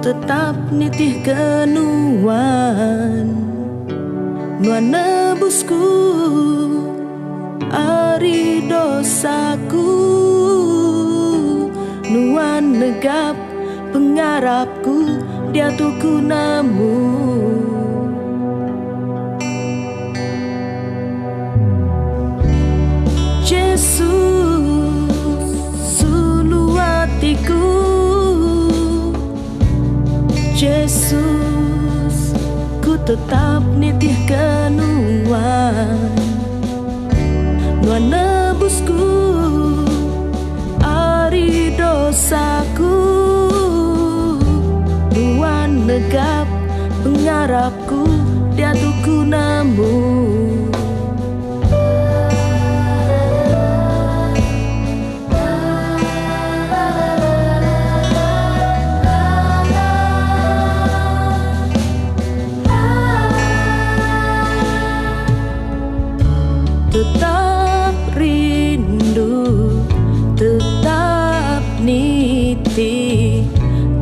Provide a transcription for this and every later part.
tetap nitih ke Nuan. Nuan nebusku ari dosaku. Nuan negap pengarapku diatu ku nemu. Jesus sulu atiku Jesus ku tetap nitih ke Nuan Nuan nebusku ari dosaku Nuan negap pengarapku diatu ku nemu. Tetap rindu tetap niti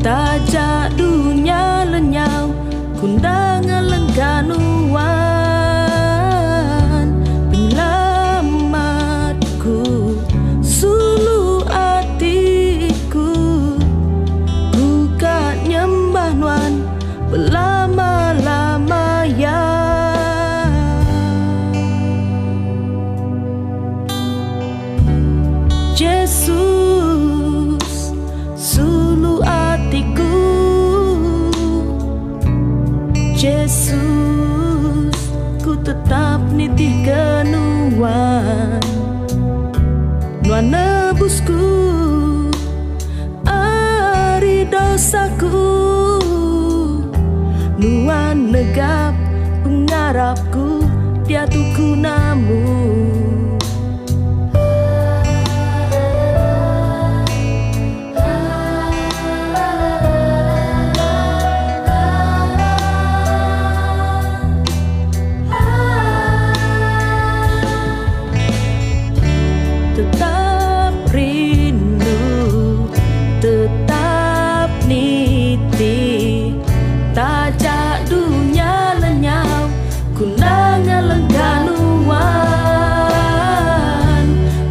taja dunya lenyau ku enda ngelengka nuan penyelamatku sulu atiku ku ka nyembah nuan belama-lama ya. Jesus sulu atiku Jesus ku tetap nitih ke nuan Nuan nebusku Ari dosaku Nuan negap pengarapku Diatu ku namu. Tetap rindu tetap niti taja dunya lenyau ku enda ngelengka nuan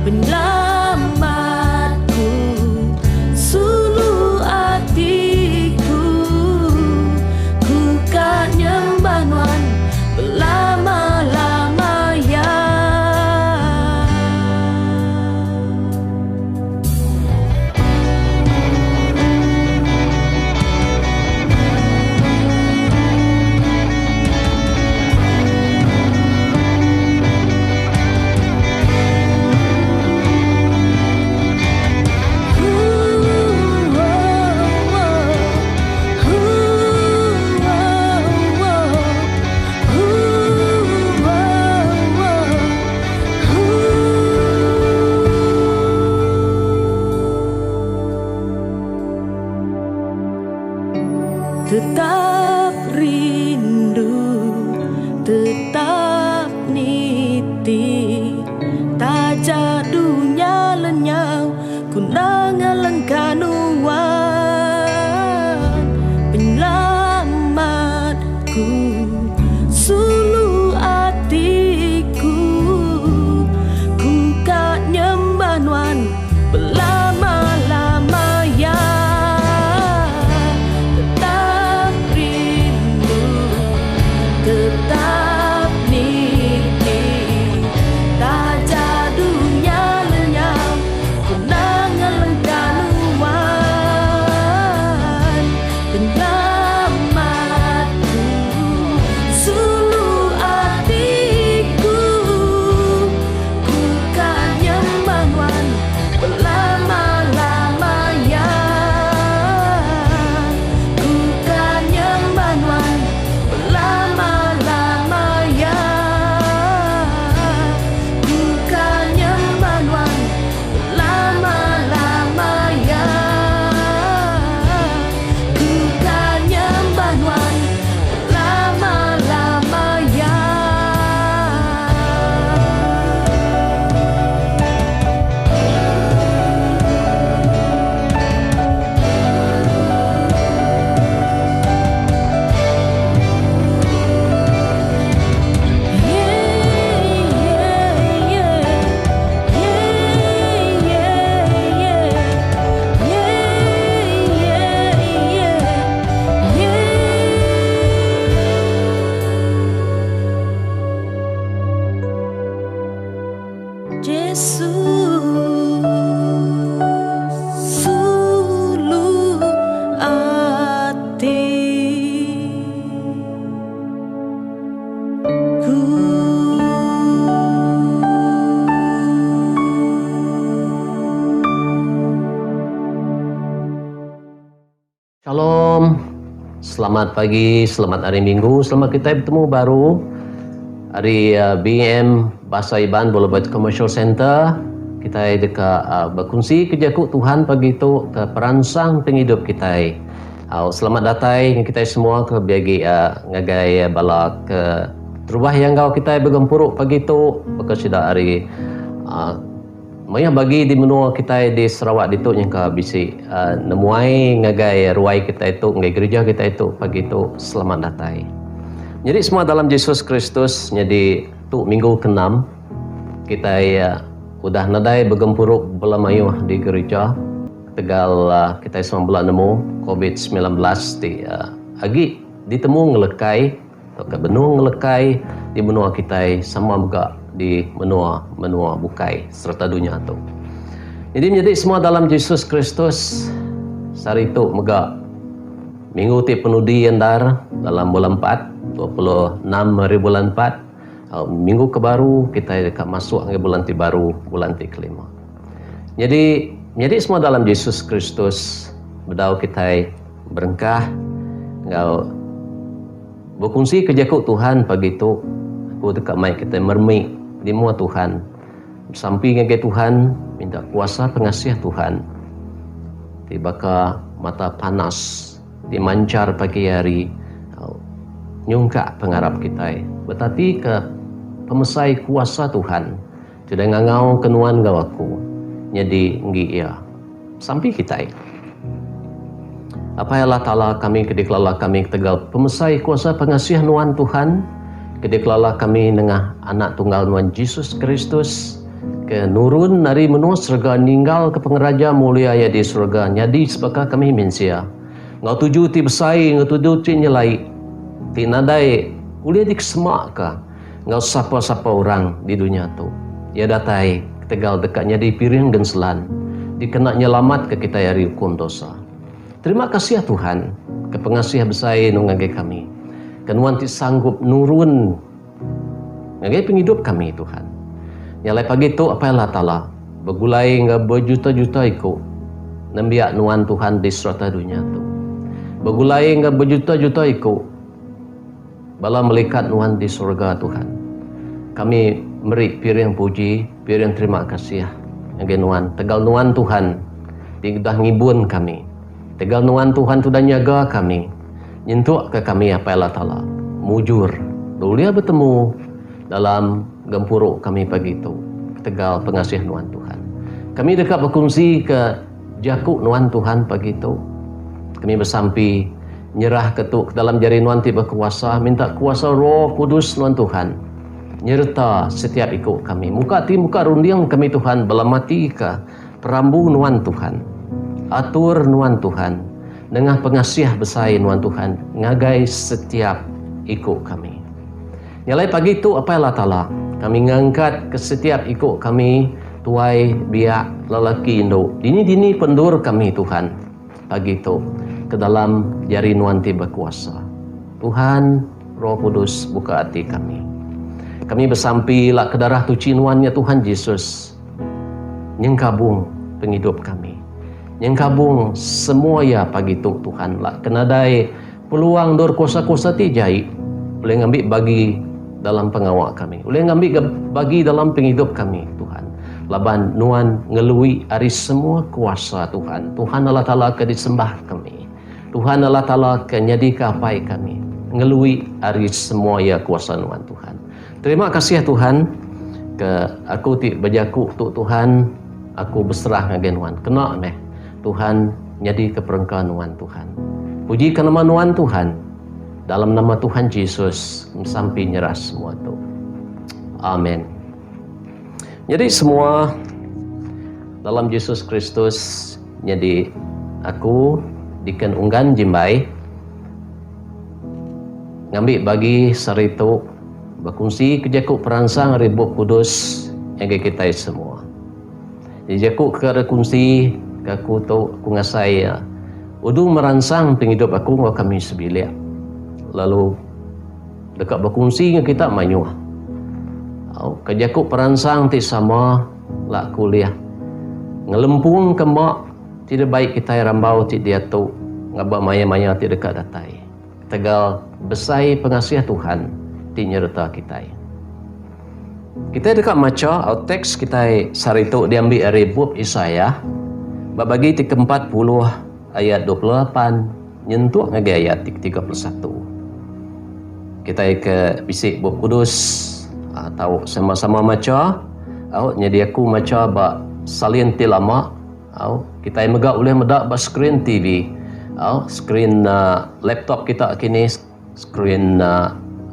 penyelamatku sulu atiku ku ka nyembah nuan belama-lama ya. Tetap rindu tetap niti taja dunya lenyau ku enda ngelengka nuan penyelamatku sulu atiku ku ka nyembah nuan belama-lama ya. Tetap rindu. Shalom. Selamat pagi, selamat hari Minggu, selamat kitai betemu baru ari BM Bahasa Iban Boulevard Commercial Centre. Kitai deka bekunsi ke jaku Tuhan pagi tu ke peransang pengidup kitai. Au selamat datai ngagai kitai semua ke lebih agi ngagai bala ke terubah iya enggau kitai begempuru pagi tu baka sida ari Mayuh bagi di menua kitai di Sarawak ditu nyangka bisi nemuai ngagai ruai kitai tu ngagai gerija kitai tu pagi tu selamat datai. Nyadi semua dalam Jesus Kristus nyadi tu minggu ke enam kitai udah nadai begempuru bala mayuh di gerija ketegal kitai semua bela nemu covid 19 ti agi ditemu ngelekai Tauka benung ngelekai di menua kitai sama mega di menua-menua bukai sereta dunya tu. Nyadi menyadi semua dalam Jesus Kristus sehari tu mega minggu ti penudi endar dalam bulan empat, 26 hari bulan empat, minggu ke baru kitai deka masuk ngagai bulan ti baru, bulan ti kelima. Nyadi menyadi semua dalam Jesus Kristus bedau kitai Berengkah enggau bekunsi ke jaku Tuhan pagi tu, aku deka mai kitai meremi di mua Tuhan, besampi ngagai Tuhan minta kuasa pengasih Tuhan ti baka mata panas ti manchar pagi hari nyungkak pengarap kitai betatika pemesai kuasa Tuhan ti udah ngangauka nuan enggau aku nyadi enggi Iya. Sampi kitai. Apai Allah Taala kami ke dikelala kami ketegal pemesai kuasa pengasih Nuan Tuhan, ke dikelala kami nengah Anak Tunggal Nuan Jesus Kristus, ke nurun ari menua serega ninggalka pengeraja mulia Iya di serega nyadi sebaka kami mensia, enggau tuju ti besai enggau tuju ti nyelai ti nadai ulih dikesemaka enggau sapa-sapa orang di dunya tu. Iya datai ketegal deka nyadi piring genselan dikena nyelamatka kitai ari ukum dosa. Terima kasih Tuhan ke pengasih besai Nuan ngagai kami, ke Nuan ti sanggup nurun ngagai pengidup kami Tuhan. Nya alai pagi tu Apai Allah Taala begulai enggau bejuta-juta iku nembiak Nuan Tuhan di serata dunya tu. Begulai enggau bejuta-juta iku Bala melikat Nuan di surga Tuhan. Kami meri piring puji, piring terima kasih ngagai Nuan tegal Nuan Tuhan ti udah ngibun kami. Tegal Nuan Tuhan ti udah nyaga kami nyentukka kami Apai Allah Taala mujur ulih betemu dalam gempuru kami pagi tu ketegal pengasih Nuan Tuhan. Kami deka bekunsika Jaku Nuan Tuhan pagi tu. Kami besampi nyerahka tu ke dalam jari Nuan ti bekuasa, minta kuasa Roh Kudus Nuan Tuhan nyereta setiap iku kami. Muka ati muka runding kami Tuhan belematika perambu Nuan Tuhan. Atur Nuan Tuhan nengah pengasih besai Nuan Tuhan ngagai setiap iku kami. Nya alai pagi tu Apai Allah Taala, kami ngangkat ke setiap iku kami, tuai, biak, lelaki, indu, dini-dini pendur kami Tuhan, pagi tu, ke dalam jari Nuan ti bekuasa. Tuhan, Roh Kudus buka ati kami. Kami besampi ila ke darah tuchi Nuan nya Tuhan Jesus nyengkabung pengidup kami. Nyengkabung semua iya pagi tu Tuhan la ke nadai Peluang endur kuasa-kuasa ti jai ulih ngambi bagi dalam pengawa kami, ulih ngambi bagi dalam pengidup kami, Tuhan. Laban Nuan ngelui ari semua kuasa, Tuhan. Tuhan Allah Taala ke disembah kami. Tuhan Allah Taala ke nyadika Apai kami, ngelui ari semua iya kuasa Nuan, Tuhan. Terima kasih, Tuhan, ke aku ti bejaku tu, Tuhan, aku beserah ngagai Nuan. Kena meh, Tuhan, nyadika perengka Nuan, Tuhan. Pujika nama Nuan, Tuhan. Dalam nama Tuhan Jesus, besampi nyerah semua tu. Amen. Jadi semua dalam Jesus Kristus nyadi aku diken unggan jimbai ngambi bagi sehari tu bekunsi ke jaku peransang ari Bup Kudus ngagai kitai semua. Jaku ke dikunsi ke aku tu aku ngasai iya udu meransang pengidup aku enggau kami sebilik lalu deka bekunsi enggau kita mayuh. Au ke jaku peransang ti sama la aku ulih ngelempung ke ema ti dibai kitai rambau ti diatu. Ngaba maya-maya ti deka datai. Ketegal besai pengasih Tuhan ti nyereta kitai. Kitai deka macha au teks kitai sehari tu diambi ari bup Isaiah ba bagi ti ke-40 ayat 28 nyentuk ngagai ayat ti ke-31. Kitai ke bisi bup kudus tau sama-sama macha au nyadi aku macha ba salin ti lama. Au, kitai mega ulih meda ba skrin TV. Au, skrin laptop kita kini, skrin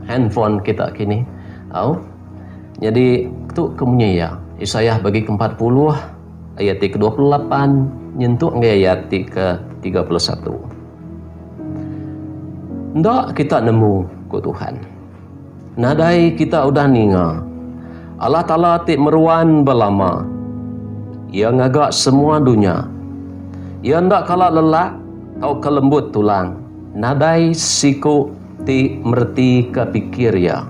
handphone kita kini. Au. Nyadi tu ke munyi iya. Isaiah bagi ke 40 ayat ti ke 28 nyentuk ngagai ayat ti ke 31. Enda kita nemu, ku Tuhan. Nadai kita udah ninga. Allah Taala ti meruan belama. Iya ngaga semua dunya. Iya enda kala lelak tauka lembut tulang. Nadai siku ti meretika pikir Iya.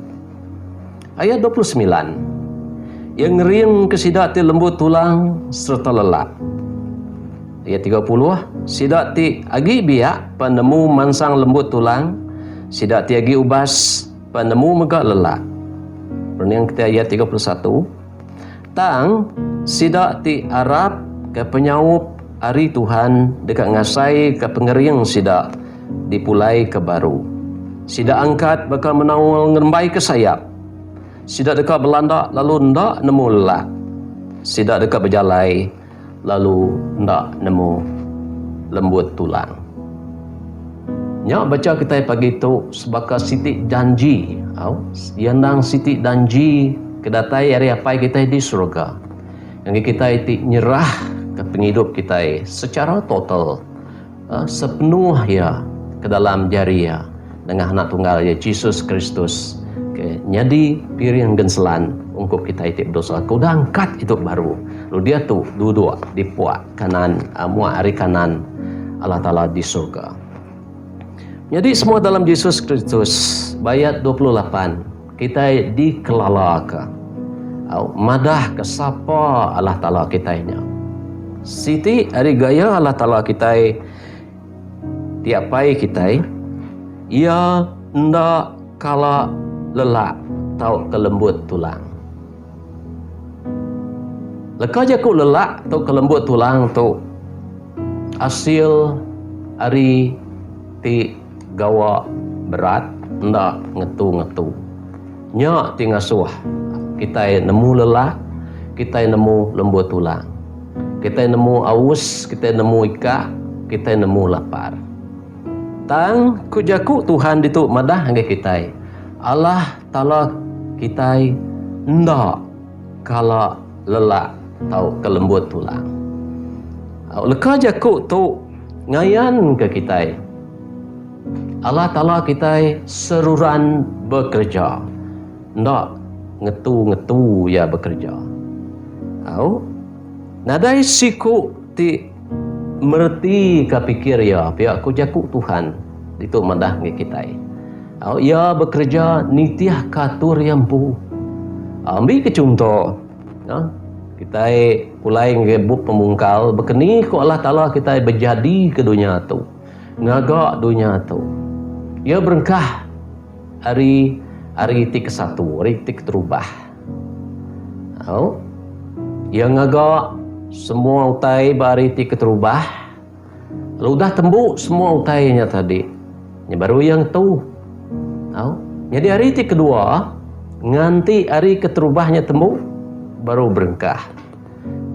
Ayat 29. Iya ngeringka sida ti lembut tulang sereta lelak. Ayat 30, Sida ti agi biak pan nemu mansang lembut tulang, sida ti agi ubas pan nemu mega lelak. Perening kitai ayat 31, Tang, sida ti arap ke penyaup ari Tuhan deka ngasaika pengering sida dipulaika baru. Sida angkat baka menaul ngerembaika sayap. Sida deka belanda lalu enda nemu lelak. Sida deka bejalai lalu enda nemu lembut tulang. Nya bacha kitai pagi tu sebaka siti janji au iya endang siti danji ke datai ari Apai kitai di serega ngagai kitai ti nyerah ke pengidup kitai secara total sepenuh iya ke dalam jari iya nengah Anak Tunggal iya Jesus Kristus ke nyadi piring genselan ungkup kitai ti bedosa ke udah angkat idup baru lalu diatu duduk di puak kanan muak ari kanan Allah Taala di surga. Nyadi semua dalam Jesus Kristus ba ayat 28 kitai dikelalaka au madahka sapa Allah Taala kitai nya. Siti ari gaya Allah Taala kitai ti apai kitai, iya enda kala lelak tauka lembut tulang. Leka jaku lelak tauka lembut tulang tu asil ari ti gawa berat enda ngetu-ngetu. Nya ti ngasuh kitai nemu lelak, kitai nemu lembut tulang. Kitai nemu aus, kitai nemu ikak, kitai nemu lapar. Tang, ku jaku Tuhan ditu madah ngagai kitai, Allah Taala kitai enda kala lelak tauka lembut tulang. Leka jaku tu ngayanka kitai, Allah Taala kitai seruran bekereja. Enda ngetu-ngetu iya bekereja. Au. Nadai siku ti meretika pikir iya pia ku jaku Tuhan ditu madah ngagai kitai. Au, iya bekereja nitihka atur iya empu. Ambi ke chunto, kitai pulai ngagai bup Pemungkal bekeni ku Allah Taala kitai bejadika dunya tu, ngaga dunya tu. Iya berengkah Ari hari ti kesatu, hari ti keterubah. Au. Iya ngaga semua utai ba hari ti keterubah. Lalu udah tembu semua utai nya tadi, nya baru iya ngetu. Au. Nyadi hari ti kedua, nganti hari keterubah nya tembu, baru berengkah.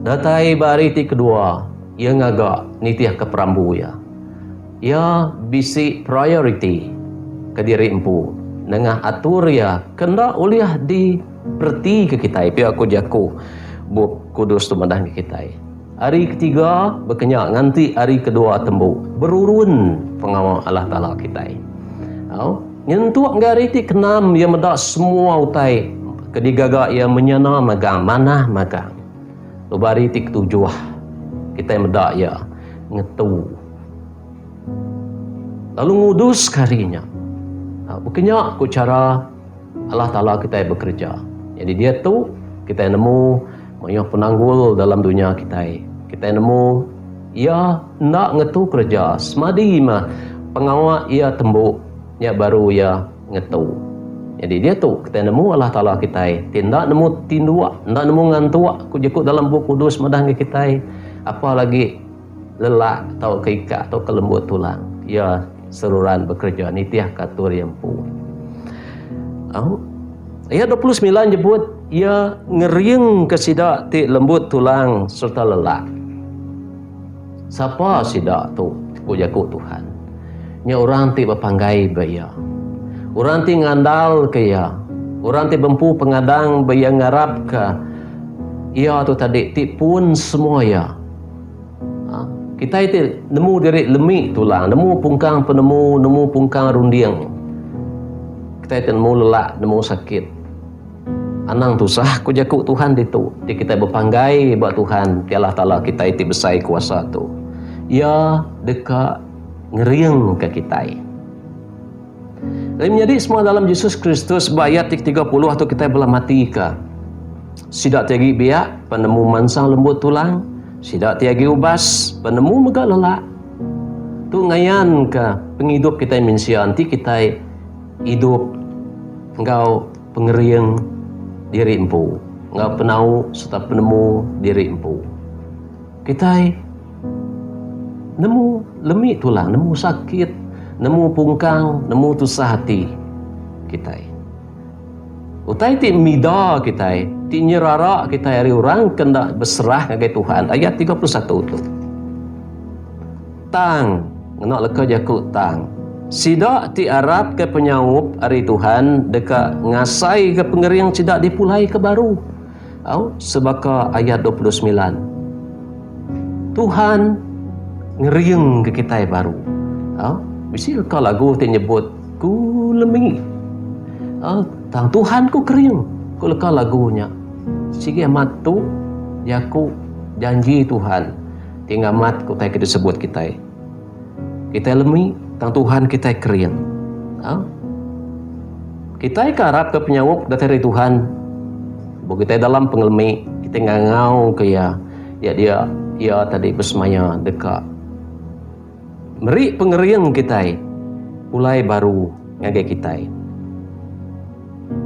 Datai ba hari ti kedua, iya ngaga nitihka perambu iya. Iya bisi prioriti ke diri empu nengah atur iya ke enda ulih diperetika kitai pia ku jaku Bup Kudus tu madah ngagai kitai. Hari ketiga baka nya nganti hari kedua tembu berurun pengawa Allah Taala kitai. Au nyentuk ngagai hari ti keenam iya meda semua utai ke digaga iya menyana magang manah magang. Lalu ba hari ti ketujuh kitai meda iya ngetu. Lalu nguduska hari nya. Baka nya ku chara Allah Taala kitai bekereja. Nyadi diatu kitai nemu mayuh penanggul dalam dunya kitai. Kitai nemu Iya enda ngetu kereja semadi meh pengawa iya tembu nya baru iya ngetu. Nyadi diatu kitai nemu Allah Taala kitai ti enda nemu tinduk, enda nemu ngantuk, ku jaku dalam Bup Kudus madah ngagai kitai, apa lagi lelak tauka ikak tauka lembut tulang, iya seruran bekereja nitihka atur iya empu. Au. Ayat 29 nyebut iya ngeringka sida ti lembut tulang sereta lelak. Sapa sida tu? Ku jaku Tuhan. Nya orang ti bepanggai ba Iya. Orang ti ngandalka Iya. Orang ti bempu pengadang ba Iya ngarapka Iya tu tadi ti pun semua iya. Ha? Kitai ti nemu diri lemi tulang, nemu pungkang penemu, nemu pungkang runding. Kitai ti nemu lelak, nemu sakit. Anang tusah ku jaku Tuhan ditu ti kitai bepanggai ba Tuhan ti Allah Taala kitai ti besai kuasa tu. Iya deka ngeringka kitai. Lalu menyadi semua dalam Jesus Kristus ba ayat ti ke-30 tu kitai bela matika. Sida ti agi biak penemu mansang lembut tulang, sida ti agi ubas penemu mega lelak. Tu ngayanka pengidup kitai mensia enti kitai idup enggau pengering diri empu, enggau penau sereta penemu diri empu. Kitai nemu lemi tulang, nemu sakit, nemu pungkang, nemu tusah ati kitai. Utai ti mida kitai, ti nyerara kitai ari orang ke enda beserah ngagai Tuhan, ayat 31 tu. Tang, ngena leka jaku tang, sida ti arapka penyaup ari Tuhan deka ngasaika pengering sida dipulaika baru. Au, sebaka ayat 29. Tuhan ngeringka kitai baru. Au, bisi leka lagu ti nyebut ku lemi. Au, tang Tuhan ku kering, ku leka lagu nya. Sigi amat tu jaku janji Tuhan. Ti ngamat ke utai ke disebut kitai. Kitai lemi, tang Tuhan kitai kering. Ha? Kitai ke arap ke penyaup datai ari Tuhan, lebuh kitai dalam pengelemi, kitai ngangau ke Iya, ya dia Iya tadi besemaya deka meri pengering kitai pulai baru ngagai kitai.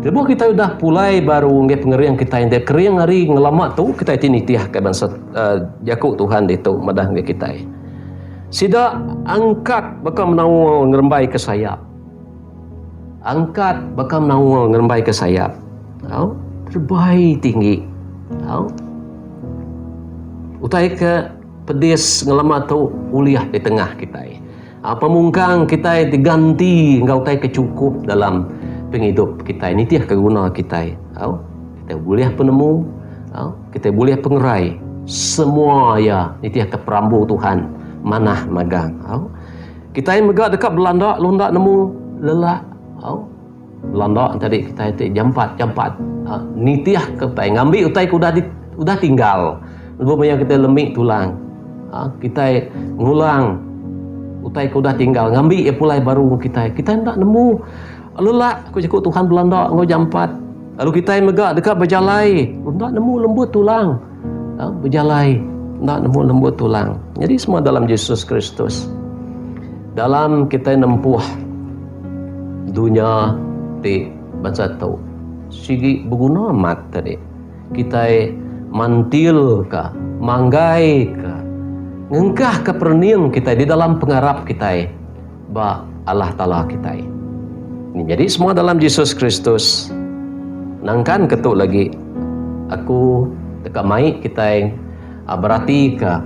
Lebuh kitai udah pulai baru ngagai pengering kitai enda kering ari ngelama tu kitai ti nitihka bansa jaku Tuhan ditu madah ngagai kitai. Sida angkat baka menaul ngerembaika sayap. Angkat baka menaul ngerembaika sayap. Au terebai tinggi. Au utai ke pedis ngelama tu ulih ditengah kitai. Pemungkang kitai diganti enggau utai ke chukup dalam pengidup kitai nitihka guna kitai. Au, kitai bulih penemu, au, kitai bulih pengerai. Semua iya nitihka perambu Tuhan manah magang. Au, kitai mega deka belanda lalu enda nemu lelak. Au, belanda tadi kitai ti jampat-jampat nitihka utai ngambi utai ke udah udah tinggal. Lebuh maya kitai lemi tulang. Kitai ngulang utai ke udah tinggal ngambi iya pulai baru kitai. Kitai enda nemu lelak ku jaku Tuhan belanda enggau jampat. Lalu kitai mega deka bejalai enda nemu lembut tulang. Bejalai enda nemu lembut tulang. Nyadi semua dalam Jesus Kristus. Dalam kitai nempuh dunya ti bansa tu sigi beguna amat tadi. Kitai mantilka, manggaika, ngengkahka perening kitai di dalam pengarap kitai ba Allah Taala kitai. Nyadi semua dalam Jesus Kristus nangkan ke tu lagi aku deka mai kitai beratika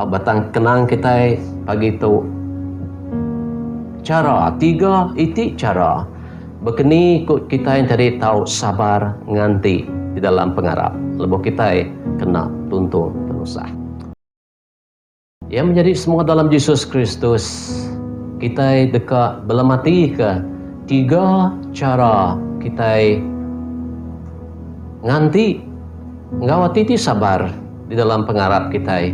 batang kenang kitai pagi tu chara tiga iti chara. Bekeni ku kitai enti tau sabar nganti di dalam pengarap lebuh kitai kena tuntung penusah. Iya menyadi semua dalam Jesus Kristus, kitai deka belematika tiga chara kitai nganti enggau ati ti sabar di dalam pengarap kitai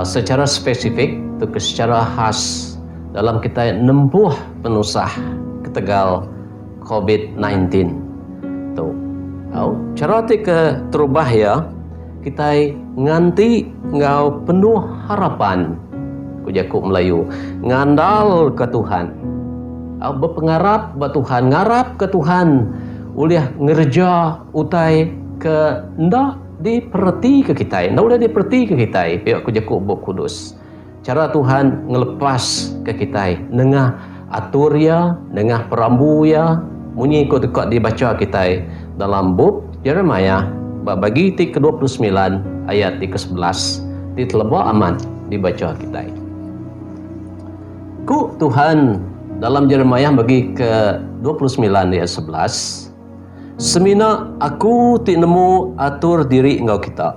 secara spesifik tauka secara khas dalam kitai nempuh penusah ketegal Covid 19 tu. Au, chara ti keterubah iya, kitai nganti enggau penuh harapan, ku jaku Melayu. Ngandalka Tuhan. Bepengarap ba Tuhan, ngarapka Tuhan ulih ngereja utai ke enda diperetika kitai, enda ulih diperetika kitai, pia ku jaku Bup Kudus. Chara Tuhan ngelepaska kitai nengah atur Iya, nengah perambu Iya, munyi ku deka dibacha kitai dalam bup Jeremiah ba bagi ti ke-29 ayat ti ke-11 ti teleba amat dibacha kitai. Ku Tuhan dalam Jeremiah bagi ke-29 ayat 11, Semina Aku ti nemu atur diri enggau kita.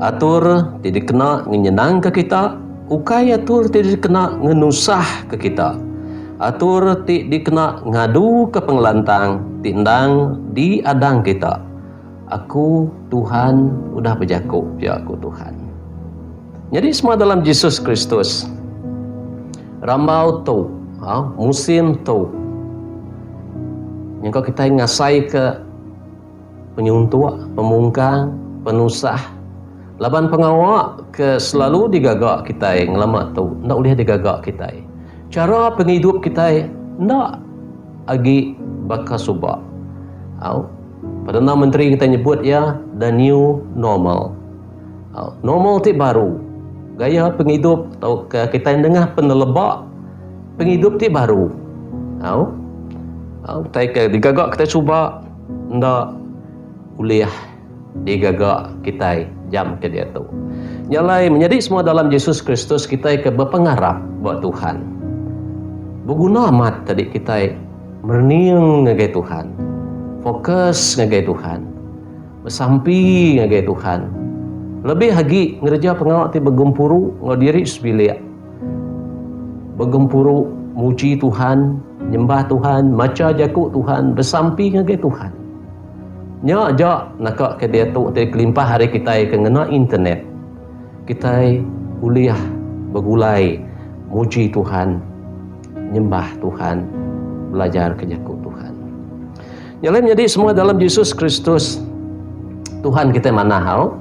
Atur ti dikena ngenyenangka kita, ukai atur ti dikena ngenusahka kita. Atur ti dikena ngaduka pengelantang ti endang diadang kita. Aku, Tuhan, udah bejaku, pia ku Tuhan. Nyadi semua dalam Jesus Kristus. Rambau tu, musim tu, nyengka kitai ngasaika penyuntuk, pemungkang, penusah laban pengawa ke selalu digaga kitai ngelama tu enda ulih digaga kitai. Chara pengidup kitai enda agi baka suba. Au, Perdana Menteri kitai nyebut iya the new normal. Normal ti baru, gaya pengidup tauka kitai nengah peneleba pengidup ti baru. Au. Au utai ke digaga kitai suba enda ulih digaga kitai jam ke diatu. Nya alai menyadi semua dalam Jesus Kristus kitai ke bepengarap ba Tuhan. Beguna amat tadi kitai merening ngagai Tuhan. Fokus ngagai Tuhan. Besampi ngagai Tuhan. Lebih agi ngereja pengawa ti begempuru enggau diri sebilik. Begempuru muji Tuhan, nyembah Tuhan, macha jaku Tuhan, besampi ngagai Tuhan. Nya aja naka ke diatu ti kelimpah ari kitai ke ngena internet. Kitai ulih begulai muji Tuhan, nyembah Tuhan, belajarka jaku Tuhan. Nya alai menyadi semua dalam Jesus Kristus Tuhan kitai manah au.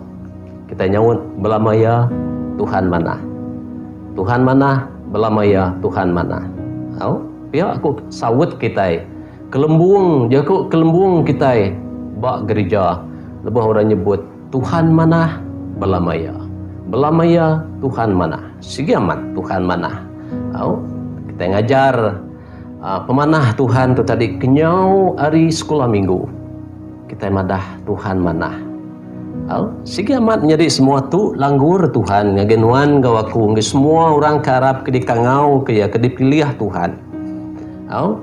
Kitai nyaut belama iya Tuhan manah. Tuhan manah belama iya Tuhan manah. Au pia aku saut kitai kelembung jaku kelembung kitai ba gerija lebuh orang nyebut Tuhan manah belama iya. Belama iya Tuhan manah. Sigi amat Tuhan manah. Au kitai ngajar Pemanah Tuhan tu tadi kenyau ari sekula minggu kitai madah Tuhan manah. Au, sigi amat nyadi semua tu langgur Tuhan ngagai nuan enggau aku ngagai semua orang ke arap ke dikangau ke iya ke dipilih Tuhan. Au,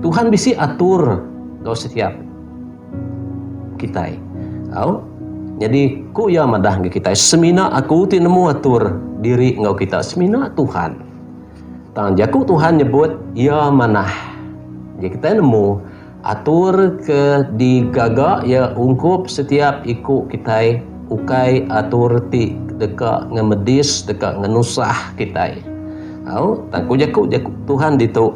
Tuhan bisi atur enggau setiap kitai. Au, nyadi ku iya madah ngagai kitai semina aku ti nemu atur diri enggau kita semina Tuhan. Tang jaku Tuhan nyebut iya manah. Jadi kitai nemu atur ke digaga iya ungkup setiap iku kitai ukai atur ti deka ngemedis deka ngenusah kitai. Au, tang ku jaku jaku Tuhan ditu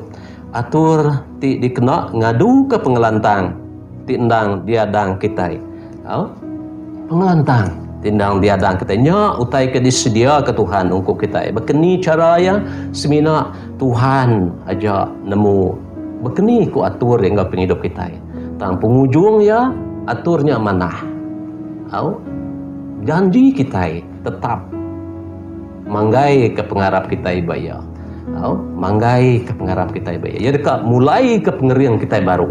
atur ti dikena ngaduka pengelantang ti endang diadang kitai. Au. Pengelantang ti endang diadang kitai nya utai ke disediaka Tuhan ungkup kitai. Baka ni chara iya? Semina Tuhan aja nemu baka ni ku atur iya enggau pengidup kitai. Tang pengujung iya, atur nya manah. Au. Janji kitai tetap manggaika pengarap kitai ba Iya. Au, manggaika pengarap kitai ba Iya. Iya deka mulaika pengering kitai baru.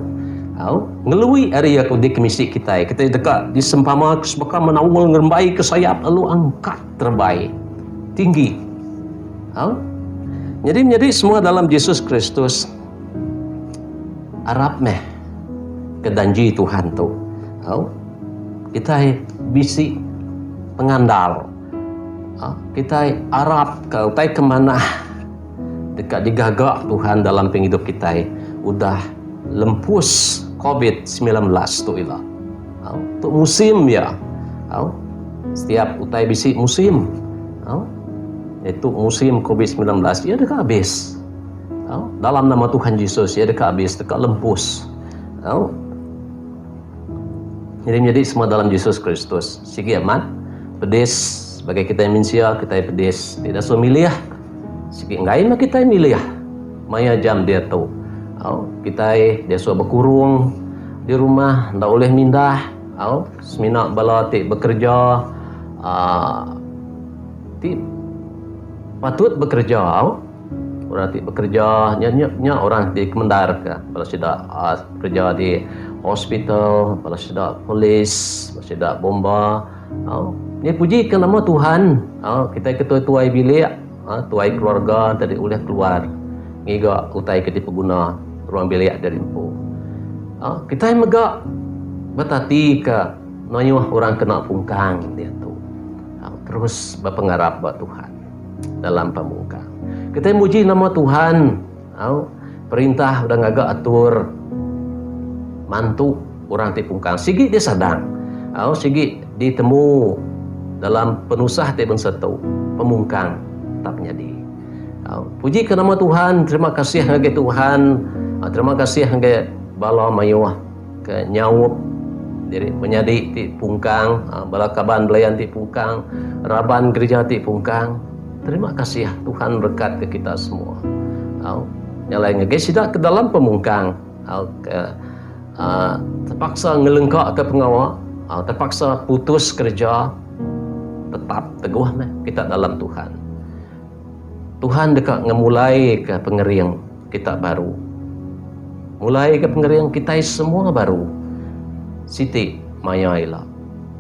Au, ngelui ari iya ke dikemisi kitai. Kitai deka disempamaka sebaka menaul ngerembaika sayap lalu angkat terebai tinggi. Au. Nyadi menyadi semua dalam Jesus Kristus arap meh ke danji Tuhan tu. Au. Kitai bisi pengandal. Kitai arapka utai ke manah deka digaga Tuhan dalam pengidup kitai udah lempus covid 19 tu ila. Tu musim iya. Setiap utai bisi musim. Diatu musim covid 19 iya deka abis. Dalam nama Tuhan Jesus iya deka abis deka lempus. Nyadi menyadi semua dalam Jesus Kristus. Sigi amat pedis. Sebagai kitai mensia kitai pedis ti dasuh milih sigi enggai meh kitai milih maya jam diatu. Au kitai diasuh bekurung di rumah enda ulih mindah au semina bala ti bekereja aaa ti patut bekereja au. Orang ti bekereja nya nya nya orang ti kemendarka bala sida aaa kereja di hospital bala sida polis bala sida bomba. Au nya puji ke nama Tuhan au kitai ke tuai-tuai bilik au tuai keluarga tadi ulih keluar ngiga utai ke dipeguna ruang bilik diri empu. Au kitai mega betati ka mayuh orang kena pungkang diatu au terus bepengarap ba Tuhan dalam pemungkang. Kitai muji nama Tuhan au perintah udah ngaga atur mantu orang ti pungkang sigi disadang au sigi ditemu dalam penusah ti bansa tu pemungkang tetap nyadi. Au puji ke nama Tuhan terima kasih ngagai Tuhan terima kasih ngagai bala mayuh ke nyaup diri menyadi ti pungkang bala kaban belayan ti pungkang raban gerija ti pungkang terima kasih Tuhan merekat ke kita semua. Au nya alai ngagai sida ke dalam pemungkang au ke aaa terpaksa ngelengka ke pengawa aaa terpaksa putus kereja tetap teguh meh kita dalam Tuhan. Tuhan deka ngemulai ke pengering kita baru. Mulai ke pengering kitai semua baru siti maya ila.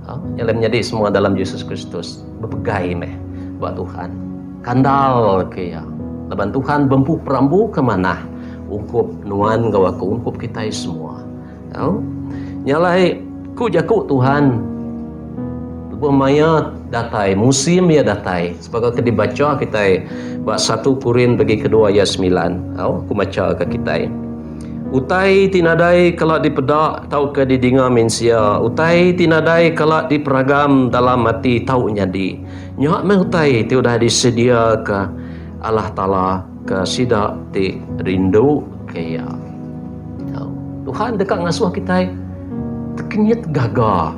Au nya alai menyadi semua dalam Jesus Kristus bepegai meh ba Tuhan. Kandal ke iya laban Tuhan bempu perambu ke manah ungkup nuan enggau aku ungkup kitai semua. Au nya alai ku jaku Tuhan lebuh maya datai musim iya datai sebagai ke dibacha kitai ba satu Korin bagi kedua ayat semilan. Au aku macha ka kitai. Utai ti nadai kala dipeda tauka didinga mensia, utai ti nadai kala diperagam dalam ati tau nyadi. Nya meh utai ti udah disediaka Allah Taala ke sida ti rinduka Iya. Tuhan deka ngasuh kitai tekenyit gaga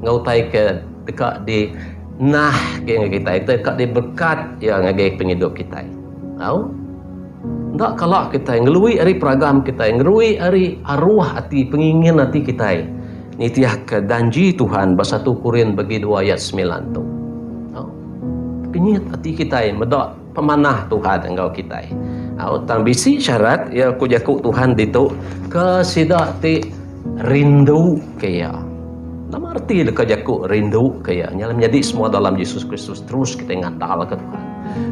enggau utai ke deka dinahka Iya ngagai kitai, deka diberekat Iya ngagai pengidup kitai. Au. Enda kala kitai ngelui ari peragam kitai, ngelui ari aruh ati, pengingin ati kitai nitihka danji Tuhan ba satu Korin bagi dua ayat semilan tu. Au. Tekenyit ati kitai meda pemanah Tuhan enggau kitai. Au, tang bisi syarat iya ku jaku Tuhan ditu ke sida ti rindu ke iya. Nama reti leka jaku rindu ke iya? Nya menyadi semua dalam Jesus Kristus terus kitai ngandalka Tuhan.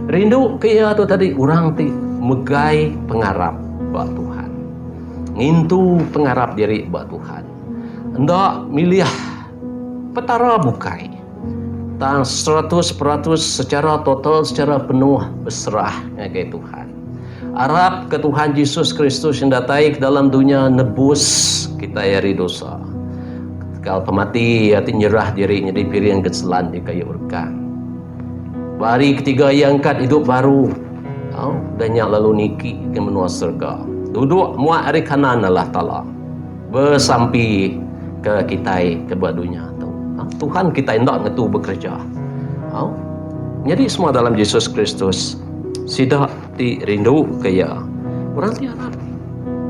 Rindu ke iya tu tadi orang ti megai pengarap ba Tuhan. Ngintu pengarap diri ba Tuhan. Enda milih petara bukai. Tang 100% secara total secara penuh beserah ngagai Tuhan. Arap ke Tuhan Jesus Kristus yang datai ke dalam dunya nebus kitai ari dosa. Ketegal pemati iya ti nyerah diri nyadi piring genselan di kayu rekang. Ba hari ketiga iya angkat idup baru. Au, udah nya lalu niki ke menua serega. Duduk muak ari kanan Allah Taala. Besampi ke kitai ke ba dunya tu. Tuhan kitai enda ngetu bekereja. Au. Nyadi semua dalam Jesus Kristus sida ti rindu ke iya. Orang ti arap,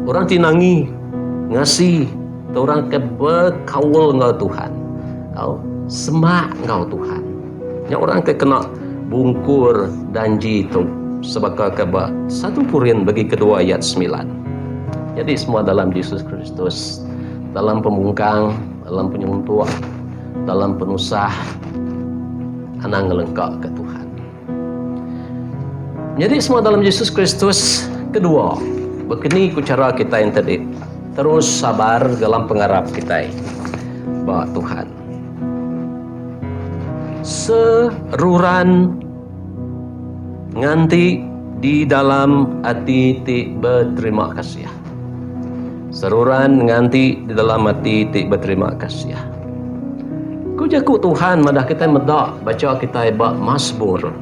orang ti nangi, ngasi, atau orang ke bekaul enggau Tuhan. Au, semak enggau Tuhan. Nya orang ke kena bungkur danji tu sebaka ke ba satu Korin bagi kedua ayat semilan. Nyadi semua dalam Jesus Kristus, dalam pemungkang, dalam penyuntuk, dalam penusah, anang ngelengka ke Tuhan. Nyadi semua dalam Jesus Kristus, kedua, bekeni ku chara kitai enti terus sabar dalam pengarap kitai ba Tuhan. Seruran nganti di dalam ati ti beterima kasih. Seruran nganti di dalam ati ti beterima kasih. Ku jaku Tuhan madah kitai meda bacha kitai ba Masmur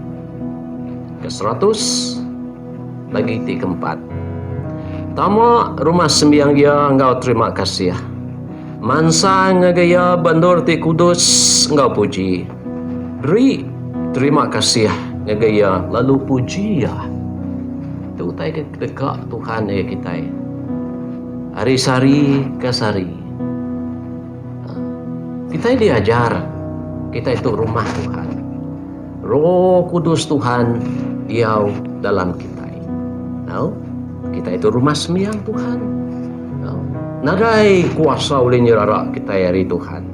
ke 100 bagi ti keempat. Tama rumah sembiang iya enggau terima kasih. Mansang ngagai iya ba endur ti kudus enggau puji. Beri. terima kasih ngagai Iya lalu puji Iya. Tu utai ke deka Tuhan ngagai kitai ari sehari ke sehari. Kitai diajar kitai tu rumah Tuhan. Roh Kudus Tuhan diau dalam kitai. Au, kitai tu rumah sembiang Tuhan. Au, nadai kuasa ulih nyerara kitai ari Tuhan.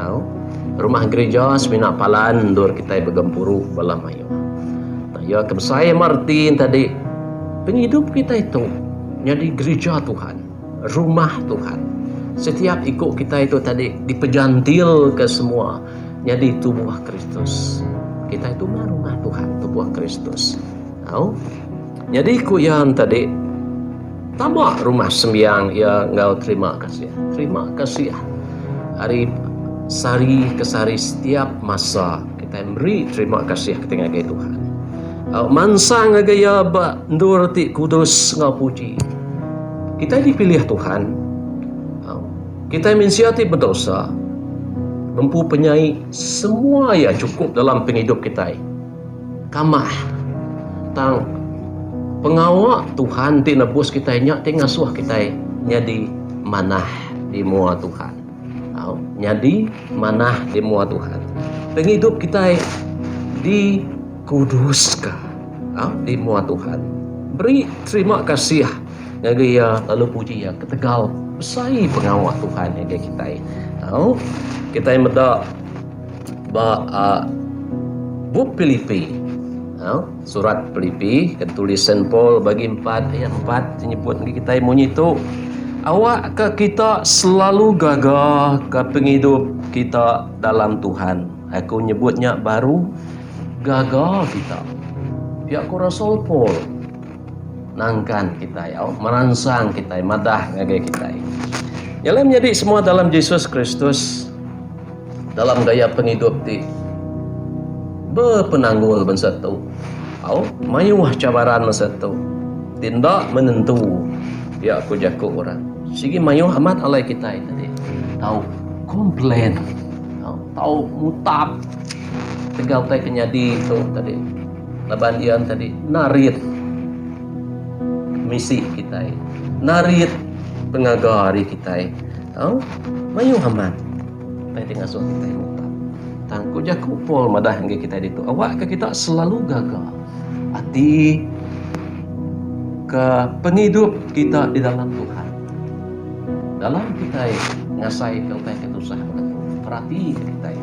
Au, rumah gereja semina palan endur kitai begempuru bala mayuh. Tang iya ke besai MRT tadi pengidup kitai tu nyadi gereja Tuhan. Rumah Tuhan. Setiap iku kitai tu tadi dipejantilka semua nyadi tubuh Kristus. Kitai tu mah rumah Tuhan, tubuh Kristus. Au. Nyadi ku iya tadi tama rumah sembiang iya enggau terima kasih. Terima kasih ari sehari ke sehari setiap masa kitai meri terima kasih kitai ngagai Tuhan. Au mansang ngagai iya ba endur ti kudus enggau puji. Kitai dipilih Tuhan. Kitai mensia ti bedosa, bempu penyai semua iya chukup dalam pengidup kitai. Kamah. Tang pengawa Tuhan ti nebus kitai nya ti ngasuh kitai nyadi manah di mua Tuhan. Au, nyadi manah di mua Tuhan. Pengidup kitai dikuduska. Au, di mua Tuhan. Beri terima kasih ngagai Iya lalu puji Iya ketegal besai pengawa Tuhan ngagai kitai. Au, kitai meda ba uh, bup Pilipi. Au, surat Pilipi ke ditulis Saint Paul bagi 4 ayat 4 nyebut ngagai kitai munyi tu. Awakka kita selalu gaga ke pengidup kita dalam Tuhan. Aku nyebut nya baru Gaga kita. Pia ku Rasul Paul nangkan kitai, au meransang kitai, madah ngagai kitai. Nya alai menyadi semua dalam Jesus Kristus dalam gaya pengidup ti bepenanggul bansa tu. Au mayuh cabaran bansa tu ti enda menentu pia ku jaku orang. Sigi mayuh amat alai kitai tadi tau complain, tau mutap. Tegal utai ke nyadi tu tadi laban iya tadi narit misi kitai, narit pengaga ari kitai. Tau mayuh amat utai ti ngasuh kitai mutap. Tang ku jaku Paul madah ngagai kitai ditu, awakka kita selalu gaga ati ke pengidup kita di dalam Tuhan. Dalam kitai ngasaika utai ke tusah baka tu, peratika kitai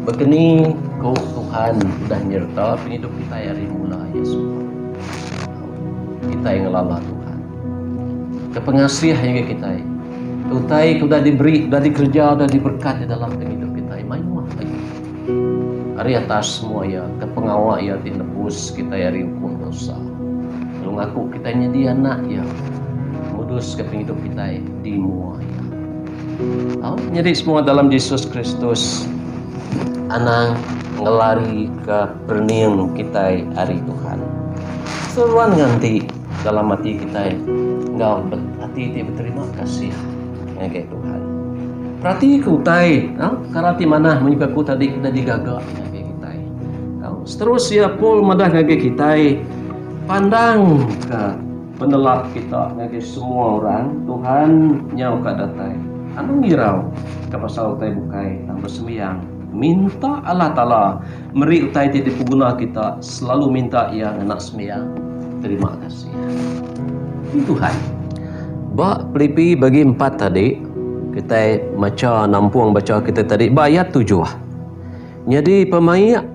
baka ni ku Tuhan udah nyereta pengidup kitai ari mula iya suba. Kitai ngelala Tuhan. Ke pengasih iya ngagai kitai. Utai ke udah diberi, udah dikereja, udah diberkat di dalam pengidup kitai mayuh agi. Ari atas semua iya, ke pengawa iya ti nebus kitai ari ukum dosa. Lalu ngaku kitai nyadi anak iya, nguduska pengidup kitai di mua iya. Au, nyadi semua dalam Jesus Kristus, anang ngelarika perening kitai ari Tuhan. Seruan nganti dalam ati kitai enggau ati ti beterima kasih ngagai Tuhan. Peratika utai, ha? Pekara ti manah munyi ku aku tadi udah digaga ngagai kitai. Tau. Seterus iya Paul madah ngagai kitai, pandangka penelap kita ngagai semua orang, Tuhan nyau ka datai. Anang irau ka pasal utai bukai tang besembiang minta Allah Taala meri utai ti dipeguna kita selalu minta iya ngena sembiang. Terima kasih. Tuhan. Ba Pilipi bagi empat tadi, kitai macha nampung bacha kitai tadi ba ayat tujuh. Nyadi pemaik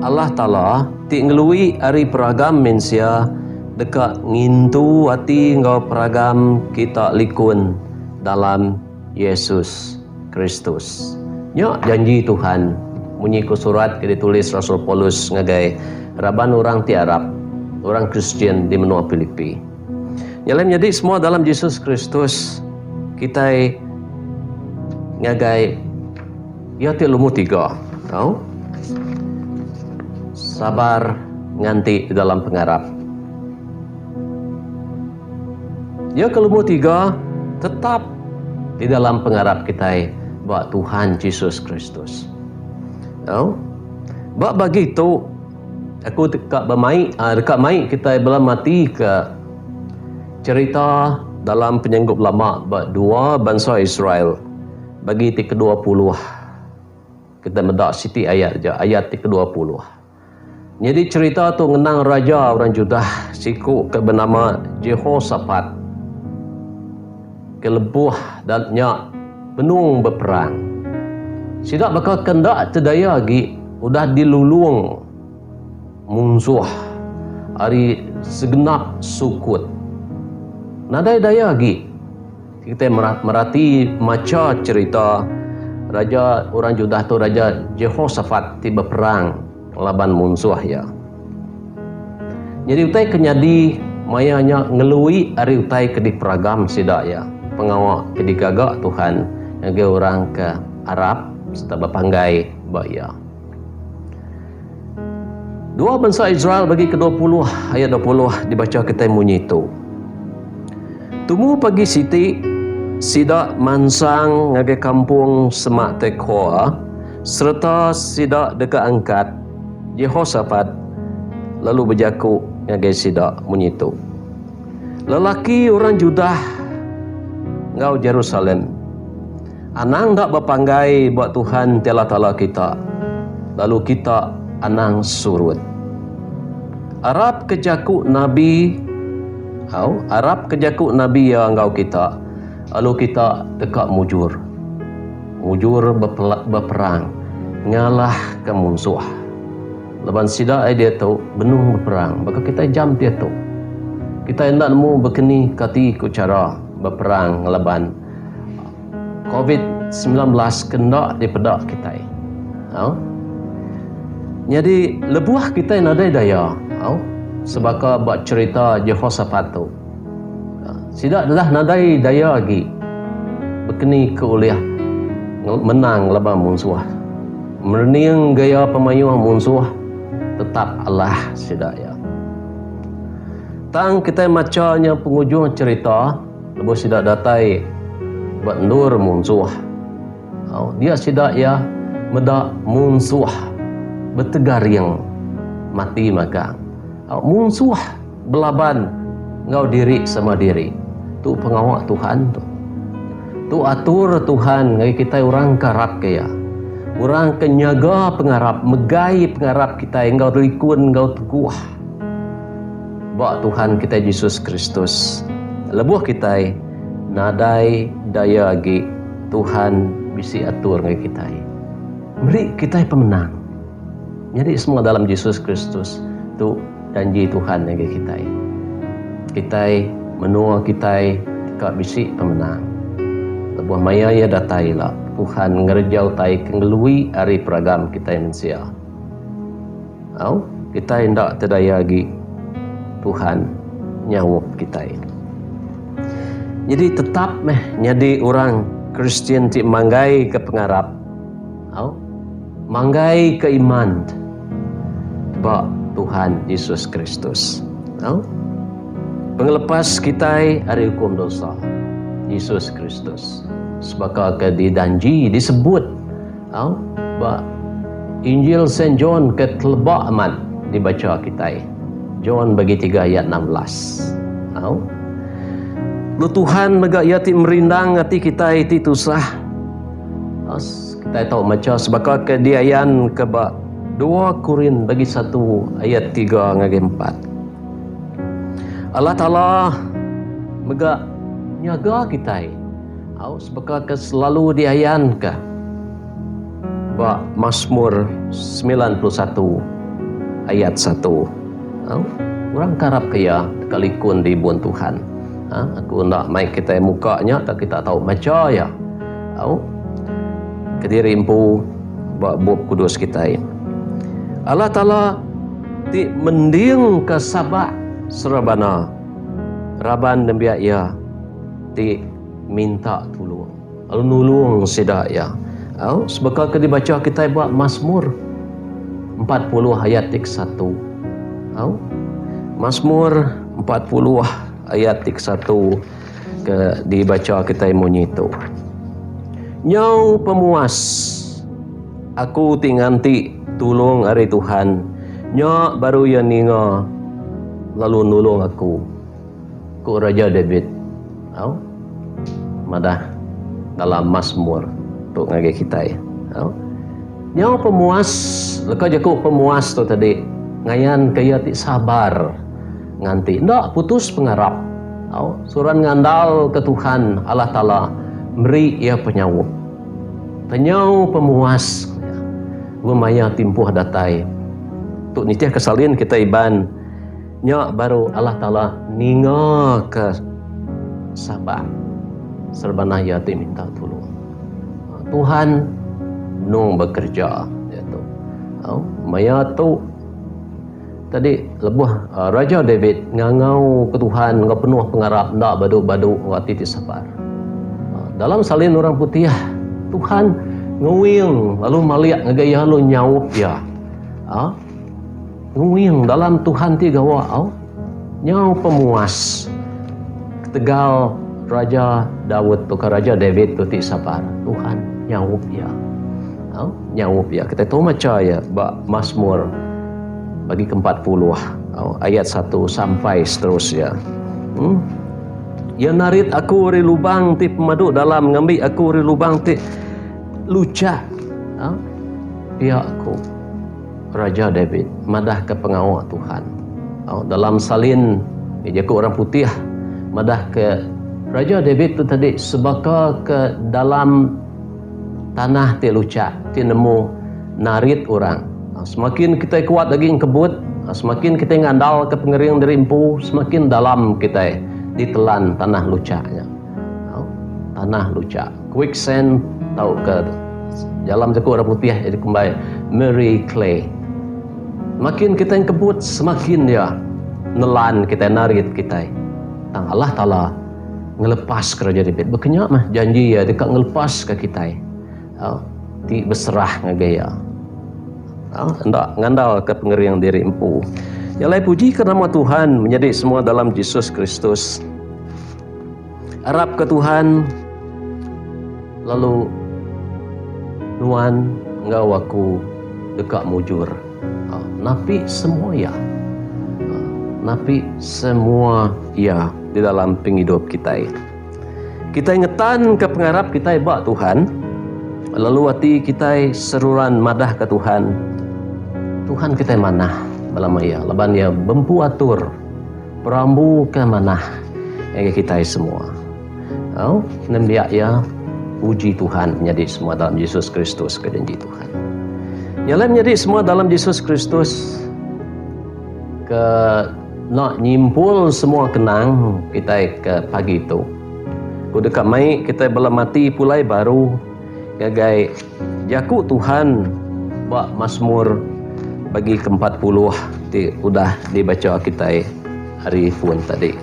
Allah Taala ti ngelui ari peragam mensia deka ngintu ati enggau peragam kita likun dalam Yesus Kristus. Nya janji Tuhan munyi ku surat ke ditulis Rasul Paulus ngagai raban orang ti arap, orang Kristian di menua Pilipi. Nya alai menyadi semua dalam Jesus Kristus kitai ngagai iya ti lumur tiga tau sabar nganti dalam pengarap. Iya ke lumur tiga tetap di dalam pengarap kitai ba Tuhan Jesus Kristus. Tau? Ba bagi tu, aku deka bemai deka mai kitai bela matika cherita dalam penyanggup lama ba dua bansa Israel bagi ti ke-20. Kitai meda siti ayat aja, ayat ti ke-20. Nyadi cherita tu ngenang raja orang Judah siku ke benama Jehosapat ke lebuh nya benung beperang. Sida baka ke enda tedaya agi udah dilulung munsuh ari segenap sukut. Nadai daya agi. Kitai merati macha cherita raja orang Judah tu Raja Jehosapat ti beperang ngelaban munsuh iya. Nyadi utai ke nyadi maya nya ngelui ari utai ke diperagam sida iya, pengawa ke digaga Tuhan ngagai orang ke arap sereta bepanggai ba Iya. Dua bansa Israel bagi ke-20 ayat 20 dibacha kitai munyi tu. Tumu pagi siti, sida mansang ngagai kampung semak Tekoa sereta sida deka angkat Jehosapat lalu bejaku ngagai sida munyi tu, Lelaki orang Judah enggau Jerusalem, Anang enda bepanggai ba Tuhan ti Allah Taala kita, lalu kita anang surut. Arap ke jaku nabi, au, arap ke jaku nabi iya enggau kita, lalu kita deka mujur. Mujur beperang ngalahka munsuh. Laban sida ai diatu benung beperang baka kitai jam diatu. Kitai enda nemu bekeni kati ku chara beperang ngelaban. Covid 19 ke enda dipeda kitai. Au. Nyadi lebuh kitai nadai daya, au, sebaka ba cherita Jehosapat tu. Sida dah nadai daya agi bekeni ke ulih menang laban munsuh. Merening gaya pemayuh munsuh tetap alah sida iya. Tang kitai macha nya pengujung cherita. Lebuh sida datai ba endur munsuh, dia sida iya meda munsuh betegaring mati magang. Munsuh belaban enggau diri sama diri. Tu pengawa Tuhan tu. Tu atur Tuhan ngagai kitai orang ke arapka Iya. Orang ke nyaga pengarap, megai pengarap kitai enggau likun enggau teguh. Ba Tuhan kitai Jesus Kristus, lebuh kitai nadai daya agi, Tuhan bisi atur ngagai kitai. Meri kitai pemenang. Nyadi semua dalam Jesus Kristus tu janji Tuhan ngagai kitai. Kitai, menua kitai deka bisi pemenang. Lebuh maya iya datai ila, Tuhan ngereja utai ke ngelui ari peragam kitai mensia. Au, kitai enda tedaya agi Tuhan nyaup kitai. Nyadi tetap meh nyadi orang Kristian ti manggaika pengarap, au, manggaika iman ba Tuhan Jesus Kristus. Au, pengelepas kitai ari ukum dosa, Jesus Kristus. Sebaka ke didanji, disebut Au, ba Injil Saint John ke teleba amat dibacha kitai. John bagi tiga ayat 16. Au. Lalu Tuhan mega iya ti merindang ati kitai ti tusah. As, kitai tau macha sebaka ke diayan ke ba 2 Korin bagi 1 ayat 3 ngagai 4. Allah Taala mega nyaga kitai. Au sebaka ke selalu diayanka ba Masmur 91 ayat 1. Au, orang ke arapka iya deka likun di ibun Tuhan. Ha, aku enda mai kitai muka nya tak kita tau macha iya. Au, kediri empu ba Bup Kudus kitai. Allah Taala ti mendingka sabak serebana raban nembiak iya ti minta tulung lalu nulung sida iya. Au, sebaka ke dibacha kitai ba Masmur 40 ayat ti ke-1. Au, Masmur 40 ayat ti ke-1 ke dibacha kitai munyi tu. Nyau pemuas aku ti nganti. tulung ari Tuhan, nya baru Iya ninga lalu nulung aku, ku Raja David au madah dalam Masmur tu ngagai kitai. Au. Nyau pemuas, leka jaku pemuas tu tadi ngayanka iya ti sabar nganti enda putus pengarap. Au, seruran ngandalka Tuhan Allah Taala meri iya penyaup. Penyau pemuas ku iya lebuh maya timpuh datai. Tu nitihka salin kitai Iban nya baru Allah Taala ningaka sabak serebana iya ti minta tulung. Tuhan benung bekereja diatu. Au maya tu tadi lebuh Raja David ngangau ke Tuhan enggau penuh pengarap enda badu-badu enggau ati ti sabar. Dalam salin orang putih, Tuhan nguing lalu malik ngagai iya lalu nyaup iya. Nguing dalam Tuhan ti gawa au nyau pemuas ketegal Raja Daud tauka Raja David tu ti sabar. Tuhan nyaup iya. Au nyaup iya. Kitai tau macha iya ba Masmur bagi ke 40 au ayat 1 sampai seterusnya. Hmm. Iya narit aku ari lubang ti pemadu dalam ngambi aku ari lubang ti luchak. Au pia ku Raja David madahka pengawa Tuhan. Dalam salin jaku orang putih madahka Raja David tu tadi sebaka ke dalam tanah ti luchak ti nemu narit orang. Semakin kitai kuat agi engkebut, semakin kitai ngandalka pengering diri empu, semakin dalam kitai ditelan tanah luchak nya. Tanah luchak. Quicksand tauka dalam jaku orang putih iya dikumbai Murray Clay. Makin kitai engkebut semakin iya nelan kitai narit kitai. Tang Allah Taala ngelepas ke Raja David. Baka nya mah janji iya deka ngelepaska kitai ti beserah ngagai iya. Enda ngandalka pengering diri empu. Nya alai pujika nama Tuhan menyadi semua dalam Jesus Kristus. Arapka Tuhan lalu nuan enggau aku deka mujur napi semua iya. Napi semua iya di dalam pengidup kitai. Kitai ngetanka pengarap kitai ba Tuhan lalu ati kitai seruran madahka Tuhan, Tuhan kitai manah belama iya laban iya bempu atur. Perambu ke manah ngagai kitai semua. Au, nembiak iya, puji Tuhan menyadi semua dalam Jesus Kristus ke janji Tuhan. Nya alai menyadi semua dalam Jesus Kristus ke nak nyimpul semua kenang kitai ke pagi tu. Ku deka mai kitai bela mati pulai baru ngagai jaku Tuhan ba Masmur bagi ke 40 ti udah dibacha kitai hari pun tadi.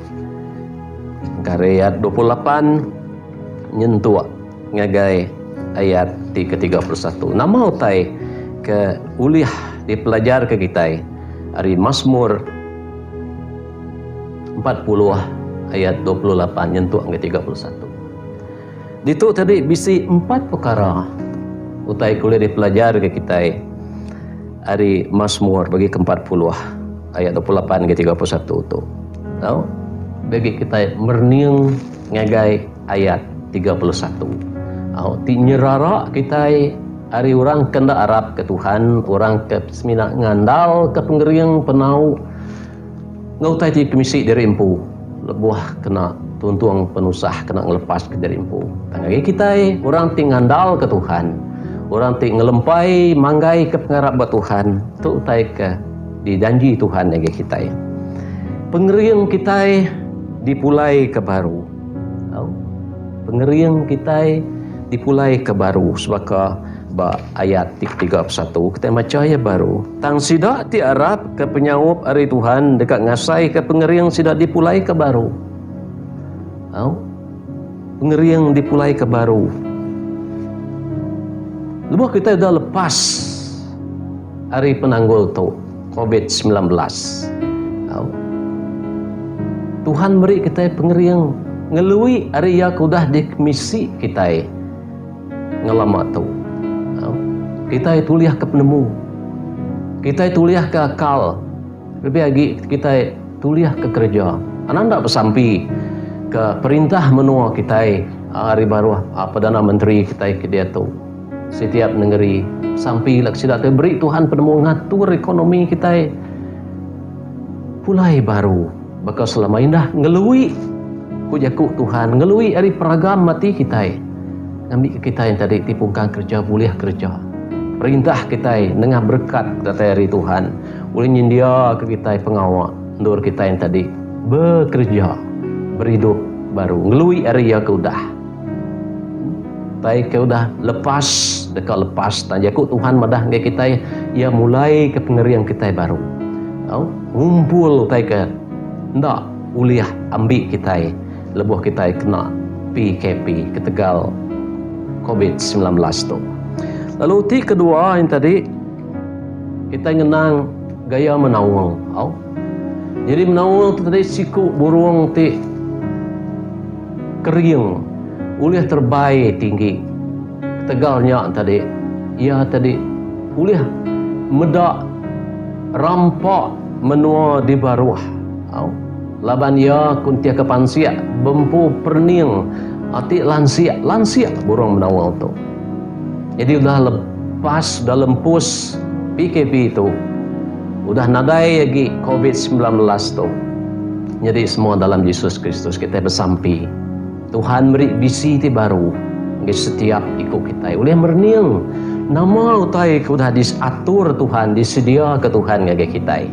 Engka ari ayat 28 nyentuk ngagai ayat ti ke 31. Nama utai ke ulih dipelajarka kitai ari Masmur 40 ayat 28 nyentuk ngagai 31? Ditu tadi bisi empat pekara utai ke ulih dipelajarka kitai ari Masmur bagi ke 40 ayat 28 ngagai 31 tu. Tau bagi kitai merening ngagai ayat 31. Au ti nyerara kitai ari orang ke enda arap ke Tuhan, orang ke semina ngandalka pengering penau Enggau utai ti kemisi diri empu lebuh kena tuntung penusah kena ngelepaska diri empu. Tang agi kitai orang ti ngandalka Tuhan, orang ti ngelempai manggaika pengarap ba Tuhan, tu utai ke dijanji Tuhan ngagai kitai. Pengering kitai dipulaika baru. Au. Pengering kitai dipulaika baru sebaka Ba ayat ti ke-31, kitai macha iya baru, Tang sida ti arapka penyaup ari Tuhan deka ngasaika pengering sida dipulaika baru. Au, pengering dipulaika baru. Lebuh kitai udah lepas ari penanggul tu, Covid 19, au, Tuhan meri kitai pengering ngelui ari iya ke udah dikemisi kitai. Ngelama tu, kitai tulihka penemu. Kitai tulihka akal lebih agi kitai tulihka kereja. Anang enda besampi ke perintah menua kitai ari baruh Perdana Menteri kitai ke diatu. Setiap nengeri sampi la ke sida tu beri Tuhan penemu ngatur ekonomi kitai pulai baru baka selama indah ngelui ku jaku Tuhan ngelui ari peragam ati kitai ngambika kitai enti ti pungkang kereja bulih kereja. Perintah kitai nengah berekat datai ari Tuhan ulih nyendiaka kitai pengawa endur kitai enti tadi bekereja beridup baru ngelui ari iya ke udah. Utai ke udah lepas deka lepas tang jaku Tuhan madah ngagai kitai iya mulai ke pengering kitai baru. Au ngumpul utai ke enda ulih ambi kitai lebuh kitai kena PKP ketegal Covid 19 tu. Lalu ti kedua yang tadi kitai ngenang gaya menaul. Au. Jadi menaul tu tadi siku burung ti Kering ulih terebai tinggi. Ketegal nya tadi, iya tadi ulih meda rampa menua di baruh. Au. Laban iya ku nitihka pansik bempu perening ti lansik lansik burung menaul tu. Nyadi udah lepas udah lempus PKP tu udah nadai agi covid 19 tu. Nyadi semua dalam Jesus Kristus kitai besampi Tuhan meri visi ti baru ngagai setiap iku kitai ulih merening nama utai ke udah diatur Tuhan disediaka Tuhan ngagai kitai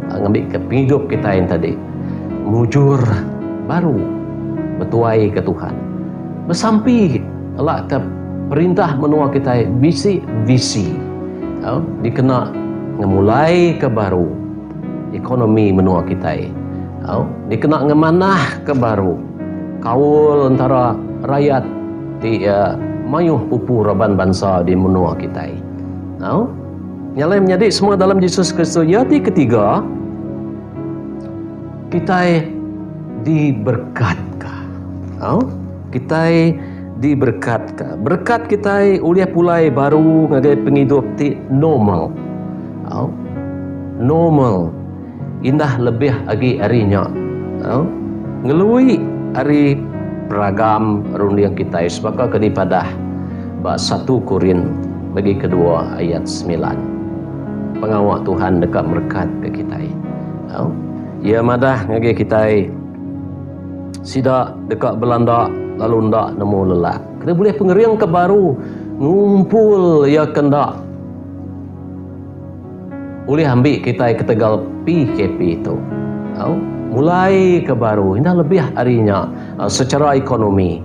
ngambika pengidup kitai tadi mujur baru betuaika Tuhan. Besampi ela ke perintah menua kitai bisi visi dikena ngemulaika baru ekonomi menua kitai dikena ngemanahka baru kaul entara rayat ti mayuh pupu raban bansa di menua kitai. Nya alai menyadi semua dalam Jesus Kristus iya ti ketiga kitai diberekatka. Au, kitai diberekatka. Berekat kitai ulih pulai baru ngagai pengidup ti normal. Au, normal indah lebih agi ari nya. Au, ngelui ari peragam runding kitai sebaka ke dipadah ba satu Korin bagi kedua ayat semilan. Pengawa Tuhan deka merekatka kitai. Au, iya madah ngagai kitai Sida deka belanda lalu enda nemu lelak. Kena bulih pengering ke baru ngumpul iya ke enda ulih ambi kitai ketegal PKP tu. Au, mulai ke baru indah lebih ari nya secara ekonomi,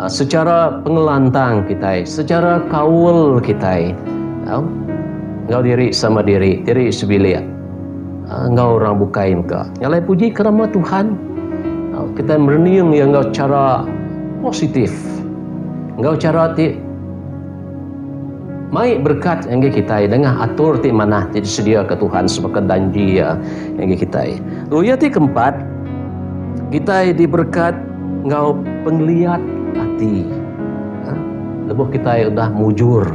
secara pengelantang kitai, secara kaul kitai. Au, enggau diri sama diri, diri sebilik. Enggau orang bukai mega. Nya alai puji ke nama Tuhan, kitai merening iya enggau chara positif, enggau chara ti mai berekat ngagai kitai nengah atur ti manah ti disediaka Tuhan sebaka danji iya ngagai kitai. Lalu iya ti keempat, kitai diberekat enggau pengeliat ati. Lebuh kitai udah mujur.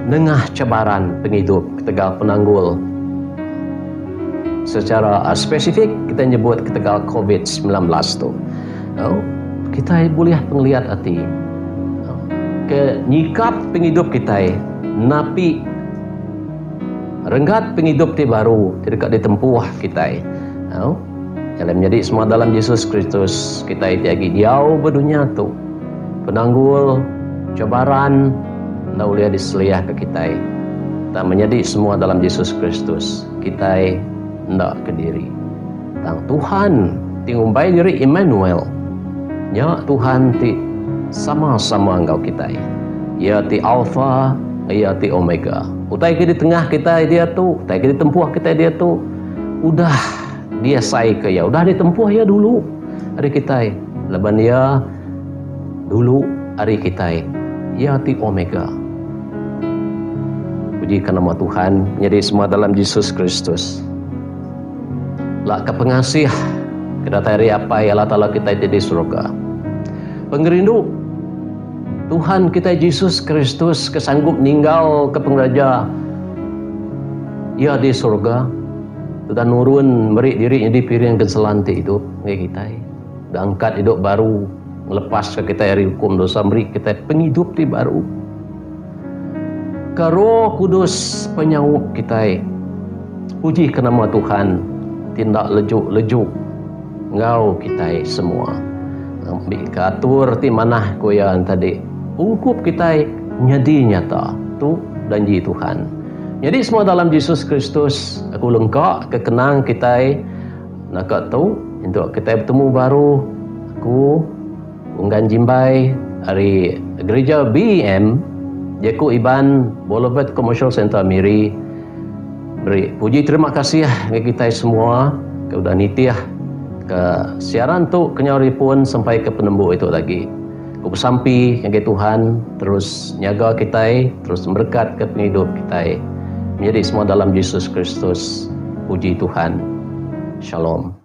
Nengah cabaran pengidup ketegal penanggul secara spesifik kitai nyebut ketegal covid 19 tu. Kitai bulih pengeliat ati ke nyikap pengidup kitai napi renggat pengidup ti baru ti deka ditempuh kitai. Jalai menyadi semua dalam Jesus Kristus kitai ti agi diau ba dunya tu. Penanggul, cabaran enda ulih diseliahka kitai. Tang menyadi semua dalam Jesus Kristus, kitai enda kediri. Tang Tuhan ti ngumbai diri Immanuel, nya Tuhan ti sama-sama enggau kitai. Iya ti Alpha, Iya ti Omega. Utai ke ditengah kitai diatu, utai ke ditempuh kitai diatu, udah diasaika Iya, udah ditempuh Iya dulu ari kitai laban Iya Dulu ari kitai, Iya ti Omega. Pujika nama Tuhan nyadi semua dalam Jesus Kristus. Lak ke pengasih ke datai ari Apai Allah Taala kitai ti di surga. Pengerindu Tuhan kitai Jesus Kristus ke sanggup ninggal ke pengeraja. Iya di surga udah nurun meri diri nyadi piring genselan ti idup ngagai kitai. Udah angkat idup baru ngelepaska kitai ari ukum dosa meri kitai pengidup ti baru. Ke Roh Kudus penyaup kitai. Puji ke nama Tuhan ti enda lejuk-lejuk enggau kitai semua. Ngambika atur ti manah ku iya tadi ungkup kitai nyadi nyata. Tu danji Tuhan. Nyadi semua dalam Jesus Kristus aku lengka ke kenang kitai naka tu nyentuk kitai betemu baru aku Unggan Jimbai ari Gerija BEM Jaku Iban Boulevard Commercial Centre Miri meri puji terima kasih ngagai kitai semua ke udah nitih ke siaran tu kenyau ari pun sampai ke penembu itu lagi. Ku besampi ngagai Tuhan terus nyaga kitai terus merekat ke pengidup kitai menyadi semua dalam Jesus Kristus. Puji Tuhan. Shalom.